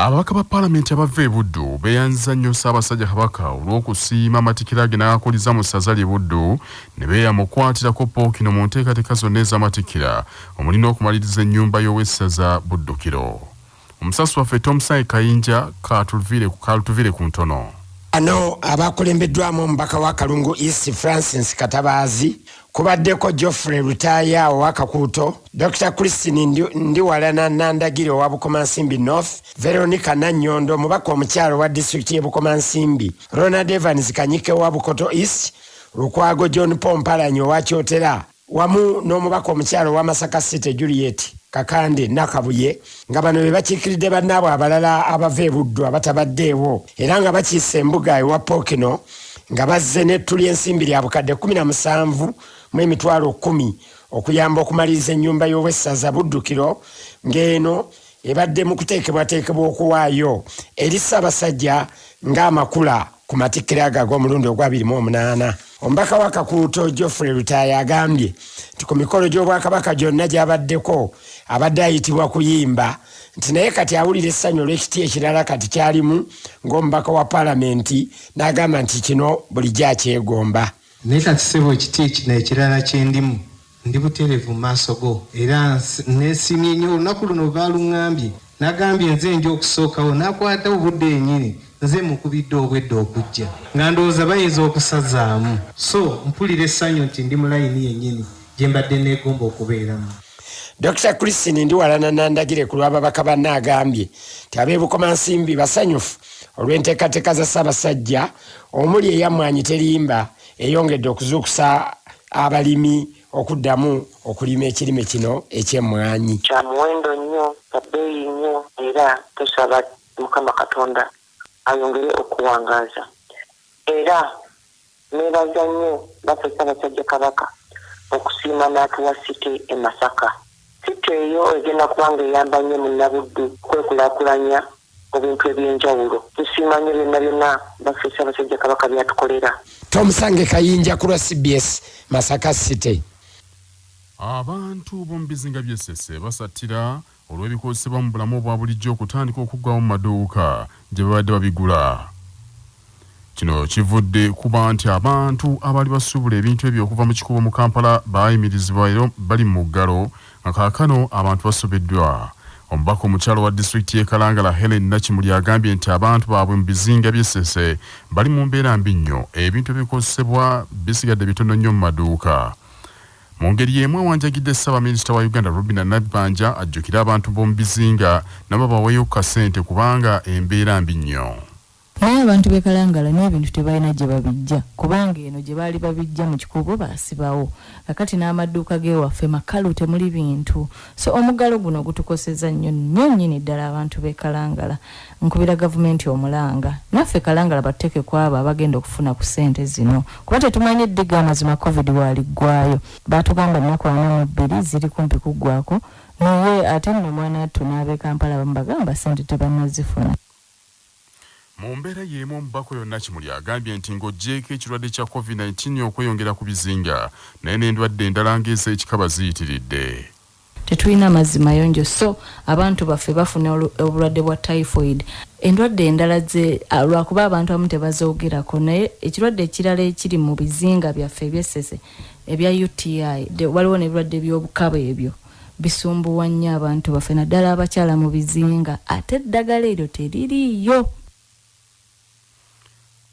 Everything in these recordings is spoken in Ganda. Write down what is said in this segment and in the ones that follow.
Ababaka ba Palamenti abava e Buddu beeyanziza nnyo Ssaabasajja Kabaka olw'okusiima amatikkira ge n'agakuliza mu ssaza lye Buddu ne beeyama okukwatirako Ppookino mu nteekateeka zonna ez'amatikkira omuli n'okumaliriza ennyumba y'owessaza Buddukiro. Omusasi waffe Tomusange Kayinja k'atuviire ku ntono. Bano abakulembeddwamu omubaka wa Kalungu East Francis Katabaazi kubaddeko Geoffrey Lutaaya owa Kakuuto, Dr Christine Ndiwalana Nandagire owa Bukomansimbi North, Veronica Nannyondo omubaka omukyala owa disitulikiti y'e Bukomansimbi, Ronald Evans Kanyike owa Bukoto East, Lukwago John Paul Mpalanyi owa Kyotera wamu n'omubaka omukyala owa Masaka City Juliet Kakande Nakabuye nga bano be bakiikiridde bannaabwe abalala abava e Buddu abatabaddeewo era nga bakiise embuga ewa Ppookino nga bazze n'ettu ly'ensimbi lya bukadde 17 mu emitwalo kkumi okuyamba okumaliriza ennyumba y'owessaza Buddukiro ng'eno ebadde mu kuteekebwateekebwa okuwaayo eri Ssaabasajja ng'amakula ku matikkira ago ag'omulundi ogw'abiri mu omunaana. Omubaka wa Kakuuto Geoffrey Lutaaya agambye nti ku mikolo gy'Obwakabaka gyonna gy'abaddeko abadde ayitibwa kuyimba nti naye kati awulira essanyu olw'ekiti ekirala kati ky'alimu ng'omubaka wa Palamenti n'agamba nti kino bulijjo akyegomba. Naye kati ssebo ekiti kino ekirala kye ndimu Ndi butereevu mu maaso go era nneesiimye nnyo. Olunaku luno bwe baaluŋŋambye, nagambye nze nja okusookawo. Nakwata obudde yennyini nze mmukubidde obwedda okujja nga ndowooza bayinza okusazaamu. So mpulira essanyu nti ndi mu layini yennyini gye mbadde neegomba okubeeramu. Dokita Christine Ndiwalana Nandagire ku lw'ababaka banne agambye nti ab'e Bukomansimbi basanyufu olw'enteekateeka za Ssaabasajja omuli eya Mmwanyi Terimba eyongedde okuzuukusa abalimi okuddamu okulima ekirime kino eky'emmwanyi. Kya muwendo nnyo, kya bbeeyi nnyo era tusaba Mukama Katonda ayongere okukuwangaaza. Era neebaza nnyo Bbaffe Ssabasajja Kabaka okusiima n'atuwa City e Masaka. City eyo egenda kuba ng'eyamba nnyo Munnabuddu okwekulakulanya mu bintu eby'enjawulo. Tusiima nnyo byonna byonna Bbaffe Ssabasajja Kabaka by'atukolera. Tomusange Kayinja kulwa cbs Masaka City. Abantu b'omu bizinga by'e Ssese basattira olw'ebikozesebwa mu bulamu obwa bulijjo okutandika okuggwawo mu maduuka gye babadde babigula. Kino kivudde kuba nti abantu abaali basuubula ebintu ebyo okuva mu Kikuubo mu Kampala baayimirizibwa era bali mu muggalo nga kaakano abantu basobeddwa. Omubaka omukyala owa disitulikiti y'e Kalangala Hellen Nakimuli agambye nti abantu baabwe mu bizinga by'e Ssese bali mu mbeera mbi nnyo, ebintu ebikozesebwa bisigadde bitono nnyo mu maduuka. Mu ngeri y'emu awanjagidde Ssaabaminisita wa Uganda Robinah Nabbanja ajjukire abantu b'omu bizinga nabo babaweeyo ku kasente kubanga embeera mbi nnyo. Naye abantu b'e Kalangala n'ebintu tebalina gye babiggya kubanga eno gye baali babiggya mu Kikuubo baasibawo. Kaakati n'amaduuka g'ewaffe makalu temuli bintu. So omuggalo guno gutukosezza nnyo nnyo nnyini ddala abantu b'e Kalangala. Nkubira gavumenti omulanga naffe Kalangala batuteeke kw'abo abagenda okufuna ku ssente zino kuba tetumanyi ddi go amazima Covid w'aliggwaayo. Baatugamba ennaku 42 ziri kumpi kuggwaako naye ate nno mwanattu n'ab'e Kampala abamu bagamba ssente tebannazifuna. Mu mbeera y'emu omubaka oyo Nakimuli agambye nti ng'oggyeeko ekirwadde kya Covid 19 okweyongera ku bizinga naye n'endwadde endala ng'ez'ekikaba ziyitiridde. Tetulina mazzi mayonjo so abantu baffe bafuna obulwadde bwa typhoid. Endwadde endala ze lwakuba abantu abamu tebazoogerako naye ekirwadde ekirala ekiri mu bizinga byaffe eby'e Ssese ebya UTI waliwo n'ebirwadde by'obukaba ebyo bisumbuwa nnyo abantu baffe naddala abakyala mu bizinga ate eddagala eryo teririiyo.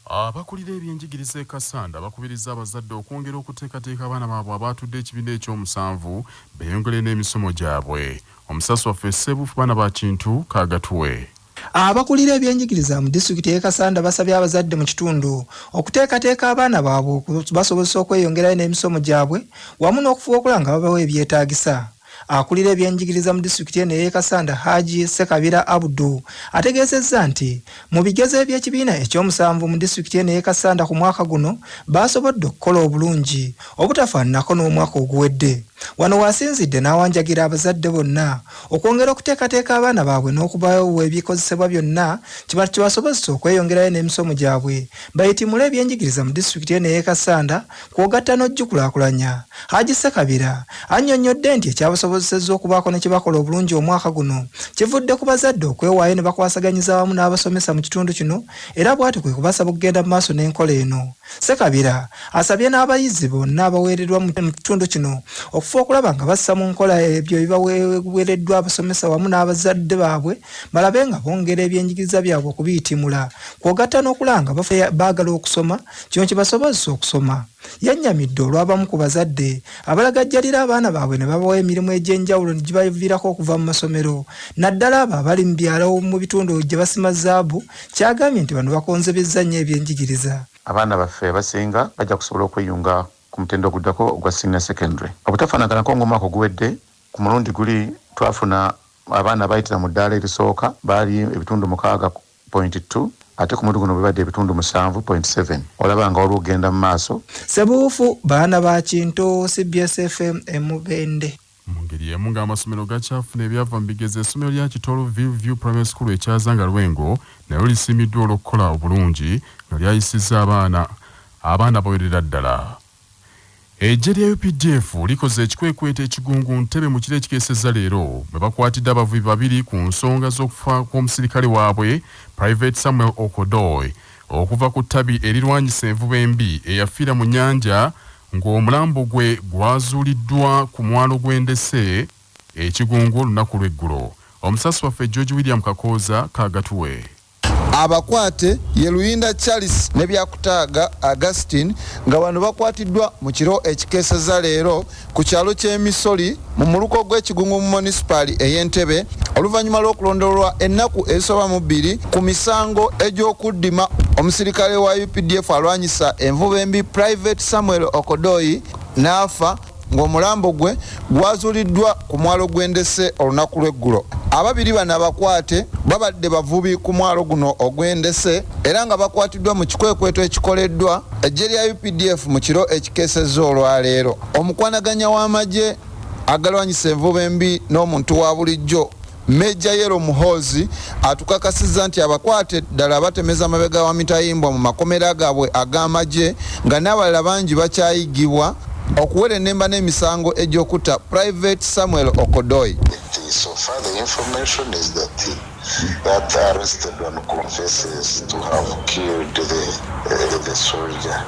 Abakulira ebyenjigiriza e Kassanda bakubirizza abazadde okwongera okuteekateeka abaana baabwe abaatudde ekibiina ekyomusanvu beeyongere n'emisomo gyabwe. Omusasi waffe Ssebuufu Baanabakintu kaagatuwe. Abakulira ebyenjigiriza mu disitulikiti y'e Kassanda basabye abazadde mu kitundu okuteekateeka abaana baabwe okubasobozesa okweyongerayo n'emisomo gyabwe wamu n'okufuba okulaba nga babawa ebyetaagisa. Akulira ebyenjigiriza mu disitulikiti eno ey'e Kassanda Haji Ssekabira Abdu ategeezezza nti mu bigezo eby'ekibiina ekyomusanvu mu disitulikiti eno ey'e Kassanda ku mwaka guno baasobodde okukola obulungi obutafaananako n'omwaka oguwedde. Wano w'asinzidde n'awanjagira abazadde bonna okwongera okuteekateeka abaana baabwe n'okubawa ebikozesebwa byonna kibasobozesa okweyongerayo n'emisomo gyabwe bayitimule ebyenjigiriza mu disitulikiti eno ey'e Kassanda kw'ogatta n'ogikulaakulanya. Haji Ssekabira annyonnyodde nti ekyabasobozesezza okubaako ne kye bakola obulungi omwaka guno kivudde ku bazadde okwewaayo ne bakwasaganyiza wamu n'abasomesa mu kitundu kino era bw'atyo kwe kubasaba okugenda mu maaso n'enkola eno. Ssekabira asabye n'abayizi bonna abaweererwa mu kitundu kino okufuba okulaba nga bassa mu nkola ebyo ebibaweereddwa abasomesa wamu n'abazadde baabwe balabe nga bongera ebyenjigiriza byabwe okubiyitimula kw'ogatta n'okulaba nga baagala okusoma kino kibasobozesa okusoma. Yennyamidde olw'abamu ku bazadde abalagajjalira abaana baabwe ne babawa emirimu egy'enjawulo ne gibaviirako okuva mu masomero naddala abo abali mu byalo mu bitundu gye basima zaabu ky'agambye nti bano bakonzebezza nnyo ebyenjigiriza. Abaana baffe abasinga bajja kusobola okweyunga ku mutendera oguddako ogwa senior secondary. Obutafaanaganako ng'omwaka oguwedde, ku mulundi guli twafuna abaana abaayitira mu ddaala erisooka baali ebitundu 6.2 ate ku mulundi guno bibadde ebitundu 7.7. Olaba nga waliwo okugenda mu maaso. Ssebuufu baana ba Kintu, cbs FM e Mubende. Mu ngeri y'emu ng'amasomero gakyafuna ebyava mu bigezo, essomero lya Kitoro View View Primary School e Kyazanga Lwengo nalyo lisiimiddwa olw'okukola obulungi nga lyayisizza abaana abaana abawerera ddala. Eggye lya updf likoze ekikwekweto ekigungu Ntebe mu kiro ekikeesezza leero mwe bakwatidde abavubi babiri ku nsonga z'okufa kw'omusirikale waabwe Private Samuel Okodoi okuva ku ttabi erirwanyisa envuba embi eyafiira mu nnyanja ng'omulambo gwe gwazuuliddwa ku mwalo gw'e Ndese e Kigungu olunaku lw'eggulo. Omusasi waffe George William Kakooza kaagatuwe. Abakwate ye Luyinda Charles ne Byakutaaga Augustine nga bano bakwatiddwa mu kiro ekikeesezza leero ku kyalo ky'e Misoli mu muluka ogw'e Kigungu mu monisipaali ey'e Ntebe oluvannyuma lw'okulondololwa ennaku ezisoba mu bbiri ku misango egy'okuddima omusirikale wa updf alwanyisa envuba embi Private Samuel Okodoi n'afa ng'omulambo gwe gwazuuliddwa ku mwalo gw'e Ndese olunaku lw'eggulo. Ababiri bano abakwate babadde bavubi ku mwalo guno ogw'e Ndese era nga bakwatiddwa mu kikwekweto ekikoleddwa eggye lya updf mu kiro ekikeesezza olwaleero. Omukwanaganya w'amagye agalwanyisa envuba embi n'omuntu wa bulijjo Major Yellow Muhoozi atukakasizza nti abakwate ddala batemeza mabega wa mitayimbwa mu makomera gaabwe ag'amagye nga n'abalala bangi bakyayigibwa okuwerennemba n'emisango egy'okutta Private Samuel Okodoi. So far the information is that that arrested one confesses to have killed the soldier.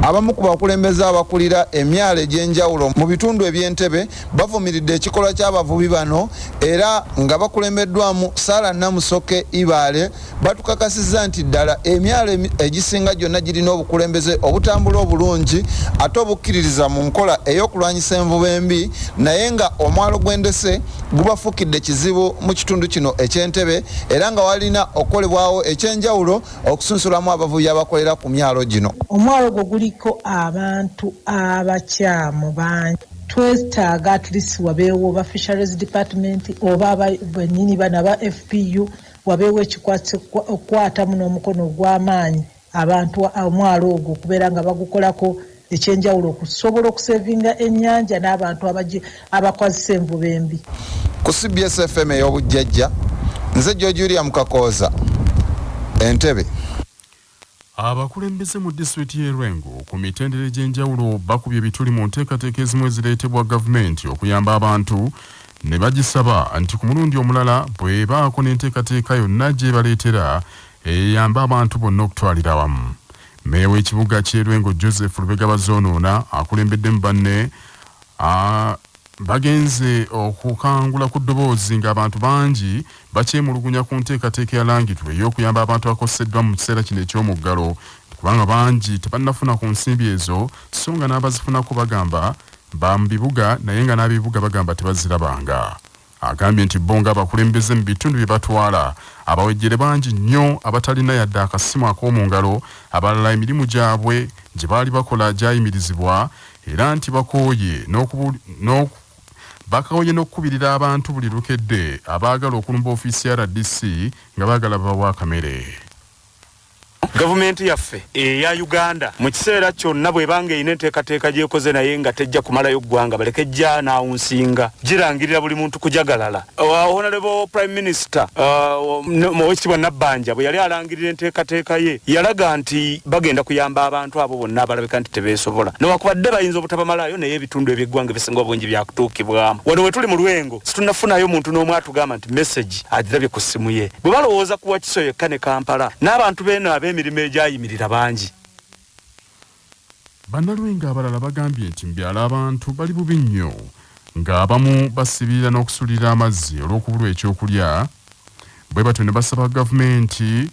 Abamu ku bakulembeze abakulira emyalo egy'enjawulo mu bitundu eby'Entebe bavumiridde ekikolwa ky'abavubi bano era nga bakulembeddwamu Sarah Namusoke Ibaale batukakasizza nti ddala emyalo egisinga gyonna girina obukulembeze obutambula obulungi ate obukkiririza mu nkola ey'okulwanyisa envuba embi naye nga omwalo gw'e Ndese gubafukidde kizibu mu kitundu kino eky'Entebe era nga walina okukolebwawo ekyenjawulo okusunsulamu abavubi abakolera ku myalo gino. Omwalo ogwo guliko abantu abakyamu bangi. Twetaaga at least wabeewo oba fisheries department oba bennyini bano aba FPU wabeewo ekikwatamu n'omukono ogw'amaanyi abantu omwalo ogwo okubeera nga bagukolako ekyenjawulo okusobola okusevinga ennyanja n'abantu abakozesa envuba embi. Ku CBS FM ey'obujjajja, nze George William Kakooza, Entebbe. Abakulembeze mu disitulikiti y'e Lwengo ku mitendera egy'enjawulo bakubye ebituli mu nteekateeka ezimu ezireetebwa gavumenti okuyamba abantu ne bagisaba nti ku mulundi omulala bw'ebaako n'enteekateeka yonna gy'ebaleetera eyambe abantu bonna okutwalira awamu. Mmeeya w'ekibuga ky'e Lwengo Joseph Lubega Bazoonoona akulembeddemu banne bagenze okukangula ku ddoboozi ng'abantu bangi bakyemulugunya ku nteekateeka eyalangirwa ey'okuyamba abantu abakoseddwa mu kiseera kino eky'omuggalo kubanga bangi tebannafuna ku nsimbi ezo so nga n'abazifunako bagamba ba mu bibuga naye nga n'abebibuga bagamba tebazirabanga. Agambye nti bo ng'abakulembeze mu bitundu bye batwala abawejjere bangi nnyo abatalina yadde akasimu ak'omu ngalo, abalala emirimu gyabwe gye baali bakola gyayimirizibwa era nti bakooye bakooye n'okukubirira abantu buli lukedde abaagala okulumba ofiisi ya RDC nga baagala babawe akamere. Gavumenti yaffe eya Uganda mu kiseera kyonna bw'eba ng'erina enteekateeka gy'ekoze naye nga tejja kumalayo ggwanga baleke ejja naawunsinga girangirira buli muntu kujagalala. Honorable Prime Minister Oweekitiibwa Nabbanja bwe yali alangirira enteekateeka ye yalaga nti bagenda kuyamba abantu abo bonna abalabika nti tebeesobola newakubadde bayinza obutabamalayo naye ebitundu eby'eggwanga ebisinga obungi byakutuukibwamu. Wano we tuli mu Lwengo situnnafunayo muntu n'omu atugamba nti message agirabye ku ssimu ye. Bwe balowooza ku Wakiso yekka ne Kampala n'abantu b'eno ab'emirimu egyayimirira bangi. Bannalwengo abalala bagambye nti mu byalo abantu bali bubi nnyo ng'abamu basibirira n'okusulirira amazzi olw'okubulwa ekyokulya bwe batyo ne basaba gavumenti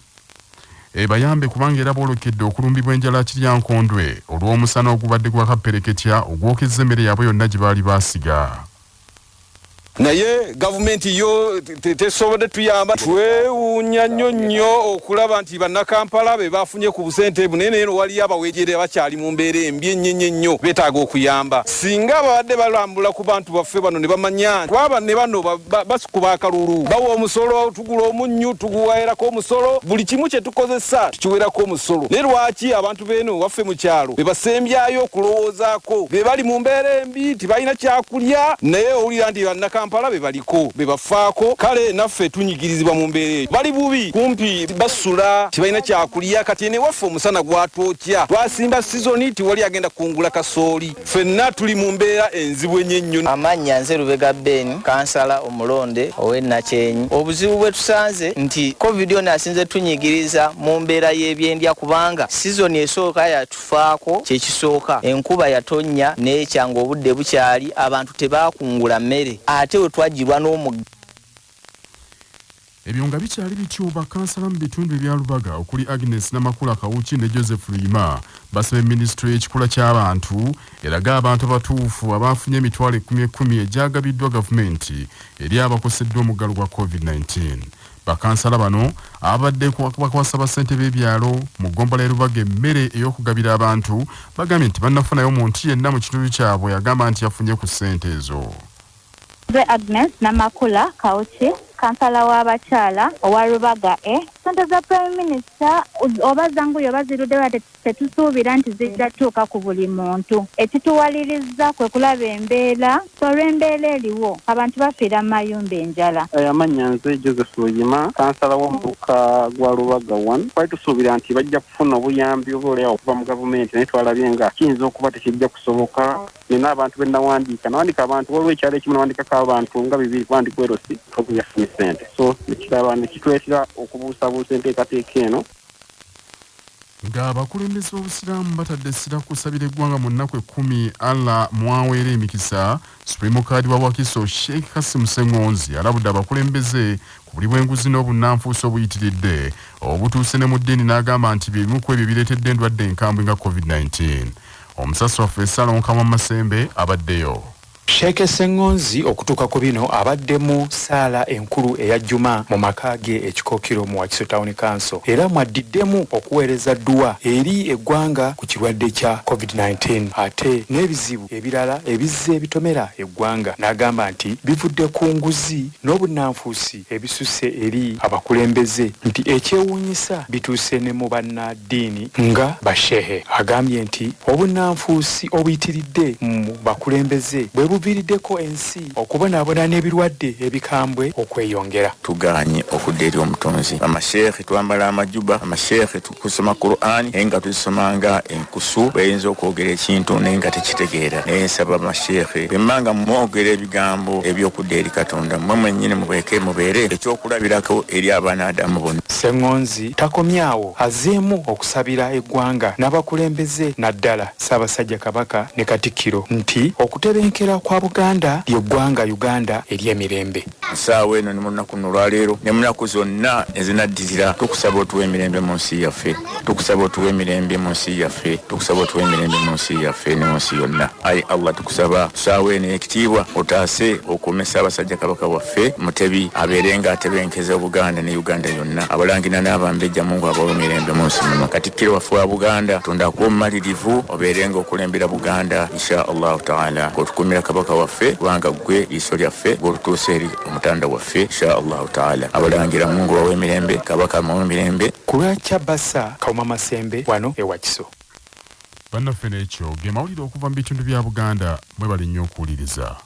ebayambe kubanga era boolekedde okulumbibwa enjala kiryankondwe olw'omusana ogubadde gwakappereketya ogwokezza emmere yaabwe yonna gye baali baasiga. Naye gavumenti yo tesobodde tuyamba. Twewuunya nnyo nnyo okulaba nti bannakampala be bafunye ku busente buno, naye naye waliyo abawejere abakyali mu mbeera embi ennyo ennyo ennyo, beetaaga okuyamba. Singa babadde balambula ku bantu baffe bano ne bamanya nti kuba ne bano basikuba akalulu, bawa omusolo, tugula omunnyu tuguweerako omusolo, buli kimu kye tukozesa tukiweerako omusolo, naye lwaki abantu b'eno waffe mu kyalo be basembyayo okulowoozaako? Be bali mu mbeera embi, tebalina kyakulya, naye owulira nti bannakampala be baliko be bafaako. Kale naffe tunyigirizibwa mu mbeera eyo, bali bubi, kumpi basula tebalina kyakulya. Kati eno ewaffe omusana gwatwokya, twasimba sizoni, tewali agenda kukungula kasooli, ffenna tuli mu mbeera enzibu ennyo ennyo. Amannya nze Lubega Ben, kansala omulonde ow'e Nakyenyi. Obuzibu bwe tusanze nti Covid ono asinze tunyigiriza mu mbeera y'ebyendya kubanga sizoni esooka yatufaako, kye kisooka enkuba yatonnya n'ekya ng'obudde bukyali, abantu tebaakungula mmere ate we twajjirwa n'omugga. Ebyo nga bikyali bityo, bakansala mu bitundu ebya Lubaga okuli Agnes Namakula Kawuki ne Joseph Luyima basabye minisitule y'ekikula ky'abantu erage abantu abatuufu abaafunye emitwalo ekkumi ekkumi egyagabiddwa gavumenti eri abakoseddwa omuggalo gwa Covid-19. Bakansala bano ababadde bakwasa bassentebe b'ebyalo mu ggombolola y'e Lubaga emmere ey'okugabira abantu bagambye nti bannafunayo muntu yenna mu kitundu kyabwe agamba nti yafunye ku ssente ezo. Nze Agnes Namakula Kawuki, kansala w'abakyala owa Rubaga A. Ssente za Prime Minister oba zanguye oba ziruddewo ate tetusuubira nti zijja tuuka ku buli muntu. Ekituwalirizza kwe kulaba embeera, olw'embeera eriwo abantu bafiira mu mayumba enjala. Amannya nze Joseph Luyima, kansala w'omuluka gwa Rubaga 1. Twali tusuubira nti bajja kufuna obuyambi oba oliawo okuva mu gavumenti, naye twalabye nga kiyinza okuba tekijja kusoboka. Nina abantu be nawandiika, nawandiika abantu, waliwo ekyalo ekimu nawandikako abantu nga bibiri kuba ndi kwerosi yafunye ssente, so nekiraba nekituleetera okubuusabuusa enteekateeka eno. Ng'abakulembeze b'Obusiraamu batadde essira ku kusabira eggwanga mu nnaku ekkumi Allah mwaweera emikisa, Supreme Kaadi wa Wakiso Sheikh Kassim Ssengonzi alabudde abakulembeze ku buli bw'enguzi n'obunnanfuusi obuyitiridde obutuuse ne mu ddiini n'agamba nti bye bimu ku ebyo ebireetedde endwadde enkambwe nga Covid-19. Omusasi waffe Ssalonka Masembe abaddeyo. Sheikh Ssengonzi okutuuka ku bino abadde mu ssaala enkulu eya Juma mu maka ge e Kikokiro mu Wakiso Town Council era mwaddiddemu okuweereza dduwa eri eggwanga ku kirwadde kya Covid-19 ate n'ebizibu ebirala ebizze bitomera eggwanga n'agamba nti bivudde ku nguzi n'obunnanfuusi ebisusse eri abakulembeze nti ekyewuunyisa bituuse ne mu bannaddiini nga Bashehe. Agambye nti obunnanfuusi obuyitiridde mu bakulembeze bwe buviiriddeko ensi okubonaabona n'ebirwadde ebikambwe okweyongera. Tugaanye okudda eri Omutonzi. Amasheekhe twambala amajuba, amasheekhe tukusoma Qur'an naye nga tuzisoma nga enkusu bweyinza okwogera ekintu naye nga tekitegeera. Naye nsaba amasheekhe bwe muba nga mwogera ebigambo eby'okudda eri Katonda, mmwe mwennyini mubeeke mubeere ekyokulabirako eri abaana Adamu bonna. Ssengonzi takomye awo, azzeemu okusabira eggwanga n'abakulembeze naddala Ssaabasajja Kabaka ne Katikkiro nti okutebenkera kwa Buganda lye ggwanga Uganda ery'emirembe. Mu ssaawa eno ne mu lunaku luno olwaleero ne mu naku zonna ezinaddirira, tukusaba otuwe emirembe mu nsi yaffe. Tukusaba otuwe emirembe mu nsi yaffe. Tukusaba otuwe emirembe mu nsi yaffe ne mu nsi yonna. Ayi Allah, tukusaba ssaawa eno ey'ekitiibwa otaase okuume Ssaabasajja Kabaka waffe Mutebi abeere nga atebenkeza Obuganda ne Uganda yonna. Abalangira n'Abambejja, Mungu abawe emirembe mu nsi muno. Katikkiro waffe wa Buganda, Katonda akuwe omumalirivu obeere nga okulembera Buganda insha Allahu taala, ng'otukuumira Kabaka waffe kubanga ggwe liiso lyaffe, ggwe otutuusa eri mutanda waffe insha Allahu taala. Abalangira Mungu bawe emirembe, Kabaka amuwe emirembe. Ku lwa Kyabasa Kawuma Masembe wano e Wakiso. Bannaffe n'ekyo ge mawulire okuva mu bitundu bya Buganda. Mwebale nnyo okuwuliriza.